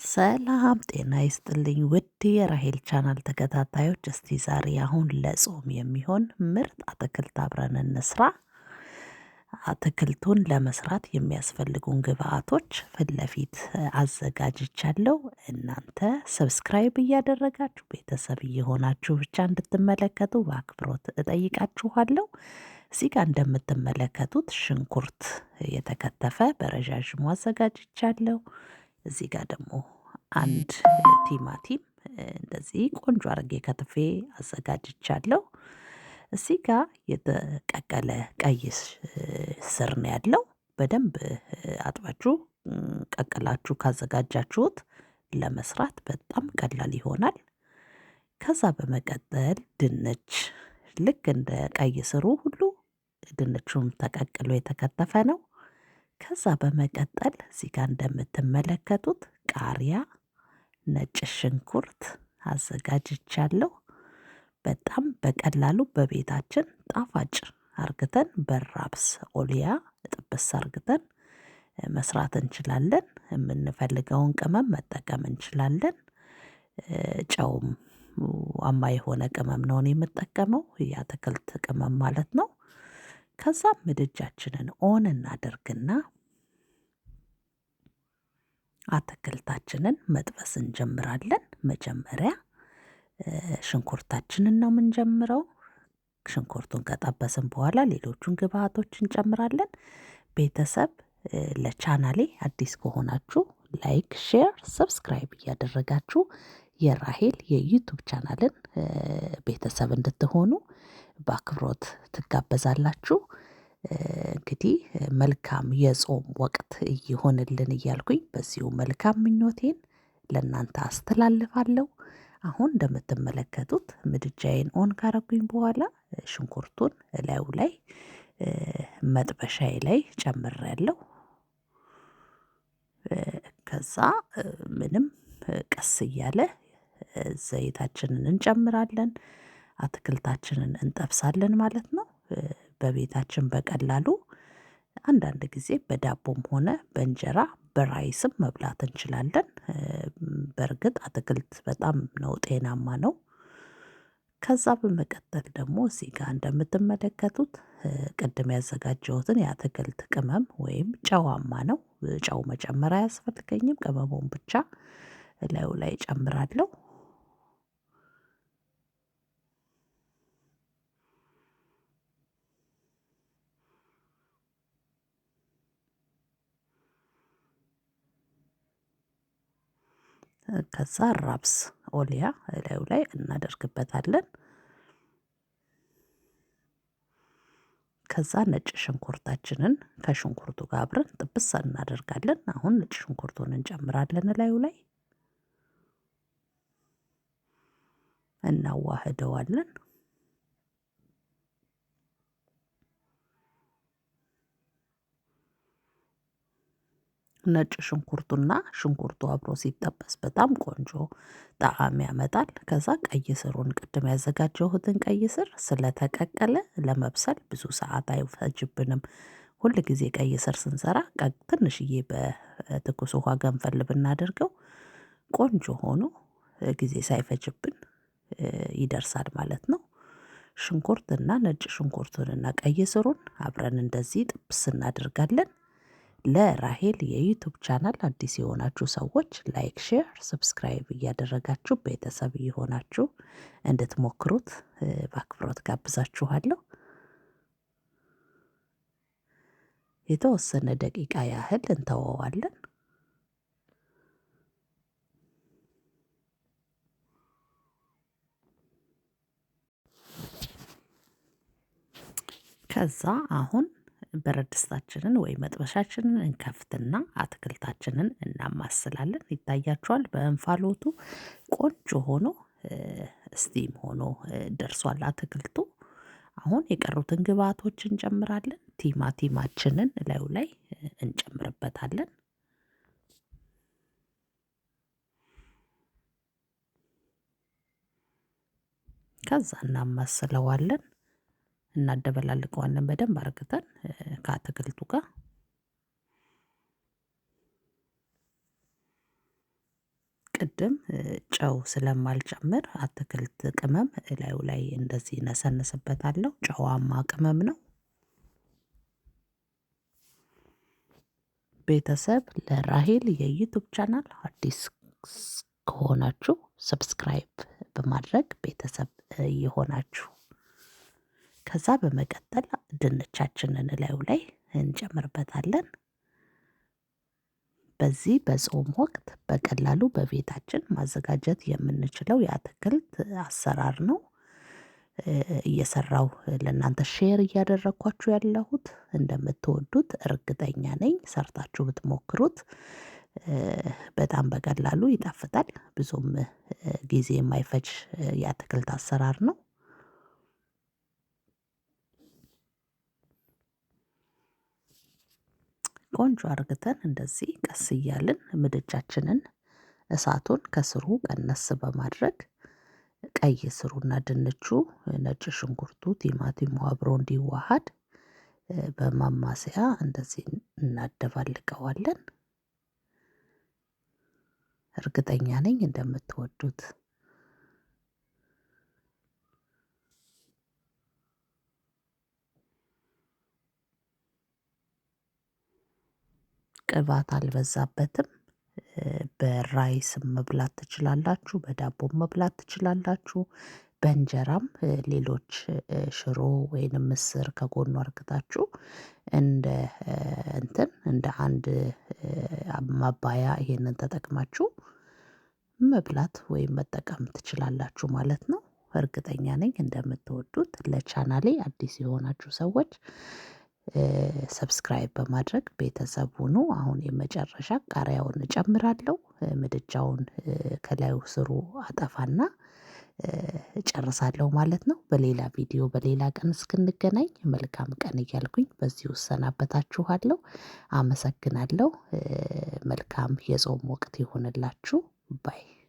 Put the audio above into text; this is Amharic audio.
ሰላም ጤና ይስጥልኝ ውድ የራሄል ቻናል ተከታታዮች፣ እስቲ ዛሬ አሁን ለጾም የሚሆን ምርጥ አትክልት አብረን እንስራ። አትክልቱን ለመስራት የሚያስፈልጉን ግብአቶች ፊት ለፊት አዘጋጅቻለሁ። እናንተ subscribe እያደረጋችሁ ቤተሰብ እየሆናችሁ ብቻ እንድትመለከቱ በአክብሮት እጠይቃችኋለሁ። እዚህ ጋር እንደምትመለከቱት ሽንኩርት የተከተፈ በረዣዥሙ አዘጋጅቻለሁ። እዚህ ጋር ደግሞ አንድ ቲማቲም እንደዚህ ቆንጆ አድርጌ ከትፌ አዘጋጅቻለሁ። እዚህ ጋር የተቀቀለ ቀይ ስር ነው ያለው። በደንብ አጥባችሁ ቀቅላችሁ ካዘጋጃችሁት ለመስራት በጣም ቀላል ይሆናል። ከዛ በመቀጠል ድንች ልክ እንደ ቀይ ስሩ ሁሉ ድንቹም ተቀቅሎ የተከተፈ ነው። ከዛ በመቀጠል እዚህ ጋር እንደምትመለከቱት ቃሪያ፣ ነጭ ሽንኩርት አዘጋጅቻለሁ። በጣም በቀላሉ በቤታችን ጣፋጭ አርግተን በራብስ ኦሊያ ጥብስ አርግተን መስራት እንችላለን። የምንፈልገውን ቅመም መጠቀም እንችላለን። ጨውም አማ የሆነ ቅመም ነው እኔ የምጠቀመው፣ የአትክልት ቅመም ማለት ነው። ከዛ ምድጃችንን on እናደርግና አትክልታችንን መጥበስ እንጀምራለን። መጀመሪያ ሽንኩርታችንን ነው የምንጀምረው። ሽንኩርቱን ከጠበስን በኋላ ሌሎቹን ግብአቶች እንጨምራለን። ቤተሰብ ለቻናሌ አዲስ ከሆናችሁ like፣ share፣ subscribe እያደረጋችሁ የራሄል የ YouTube channel ን ቤተሰብ እንድትሆኑ በአክብሮት ትጋበዛላችሁ። እንግዲህ መልካም የጾም ወቅት እየሆንልን እያልኩኝ በዚሁ መልካም ምኞቴን ለእናንተ አስተላልፋለሁ። አሁን እንደምትመለከቱት ምድጃዬን on ካረጉኝ በኋላ ሽንኩርቱን እላዩ ላይ መጥበሻዬ ላይ ጨምሬያለሁ። ከዛ ምንም ቀስ እያለ ዘይታችንን እንጨምራለን፣ አትክልታችንን እንጠብሳለን ማለት ነው። በቤታችን በቀላሉ አንዳንድ ጊዜ በዳቦም ሆነ በእንጀራ በ rice ም መብላት እንችላለን። በእርግጥ አትክልት በጣም ነው ጤናማ ነው። ከዛ በመቀጠል ደግሞ እዚህ ጋር እንደምትመለከቱት ቅድም ያዘጋጀሁትን የአትክልት ቅመም ወይም ጨዋማ ነው። ጨው መጨመር አያስፈልገኝም፣ ቅመሙን ብቻ እላዩ ላይ እጨምራለሁ። ከዛ ራብስ ኦሊያ እላዩ ላይ እናደርግበታለን። ከዛ ነጭ ሽንኩርታችንን ከሽንኩርቱ ጋር አብረን ጥብስ እናደርጋለን። አሁን ነጭ ሽንኩርቱን እንጨምራለን እላዩ ላይ እናዋህደዋለን። ነጭ ሽንኩርቱና ሽንኩርቱ አብሮ ሲጠበስ በጣም ቆንጆ ጣዕም ያመጣል። ከዛ ቀይ ስሩን ቅድም ያዘጋጀሁትን ቀይ ስር ስለተቀቀለ ለመብሰል ብዙ ሰዓት አይፈጅብንም። ሁል ጊዜ ቀይ ስር ስንሰራ ትንሽዬ በትኩስ ውሃ ገንፈል ብናደርገው ቆንጆ ሆኖ ጊዜ ሳይፈጅብን ይደርሳል ማለት ነው። ሽንኩርትና ነጭ ሽንኩርቱንና ቀይ ስሩን አብረን እንደዚህ ጥብስ እናደርጋለን። ለራሄል የ YouTube channel አዲስ የሆናችሁ ሰዎች like፣ share፣ subscribe እያደረጋችሁ ቤተሰብ እየሆናችሁ እንድትሞክሩት በአክብሮት ጋብዛችኋለሁ። የተወሰነ ደቂቃ ያህል እንተወዋለን። ከዛ አሁን ብረት ድስታችንን ወይ መጥበሻችንን እንከፍትና አትክልታችንን እናማስላለን። ይታያችኋል በእንፋሎቱ ቆንጆ ሆኖ steam ሆኖ ደርሷል አትክልቱ። አሁን የቀሩትን ግብአቶች እንጨምራለን። ቲማቲማችንን እላዩ ላይ እንጨምርበታለን። ከዛ እናማስለዋለን፣ እናደበላልቀዋለን በደንብ አርግተን ከአትክልቱ ጋር። ቅድም ጨው ስለማልጨምር አትክልት ቅመም እላዩ ላይ እንደዚህ ነሰንስበታለሁ። ጨዋማ ቅመም ነው። ቤተሰብ ለራሄል የ YouTube channel አዲስ ከሆናችሁ subscribe በማድረግ ቤተሰብ እየሆናችሁ፣ ከዛ በመቀጠል ድንቻችንን እላዩ ላይ እንጨምርበታለን። በዚህ በጾም ወቅት በቀላሉ በቤታችን ማዘጋጀት የምንችለው የአትክልት አሰራር ነው እየሰራው ለእናንተ share እያደረኳችሁ ያለሁት። እንደምትወዱት እርግጠኛ ነኝ። ሰርታችሁ ብትሞክሩት በጣም በቀላሉ ይጣፍጣል። ብዙም ጊዜ የማይፈጅ የአትክልት አሰራር ነው። ቆንጆ አርግተን እንደዚህ ቀስ እያልን ምድጃችንን እሳቱን ከስሩ ቀነስ በማድረግ ቀይ ስሩና ድንቹ፣ ነጭ ሽንኩርቱ፣ ቲማቲሙ አብሮ እንዲዋሃድ በማማሰያ እንደዚህ እናደባልቀዋለን። እርግጠኛ ነኝ እንደምትወዱት። ቅባት አልበዛበትም። በ rice መብላት ትችላላችሁ፣ በዳቦም መብላት ትችላላችሁ፣ በእንጀራም ሌሎች ሽሮ ወይንም ምስር ከጎኑ አርግታችሁ እንደ እንትን እንደ አንድ ማባያ ይሄንን ተጠቅማችሁ መብላት ወይም መጠቀም ትችላላችሁ ማለት ነው። እርግጠኛ ነኝ እንደምትወዱት። ለቻናሌ አዲስ የሆናችሁ ሰዎች subscribe በማድረግ ቤተሰብ ሁኑ። አሁን የመጨረሻ ቃሪያውን እጨምራለሁ። ምድጃውን ከላዩ ስሩ አጠፋና እጨርሳለሁ ማለት ነው። በሌላ ቪዲዮ በሌላ ቀን እስክንገናኝ መልካም ቀን እያልኩኝ በዚሁ እሰናበታችኋለሁ። አመሰግናለሁ። መልካም የጾም ወቅት ይሁንላችሁ። Bye።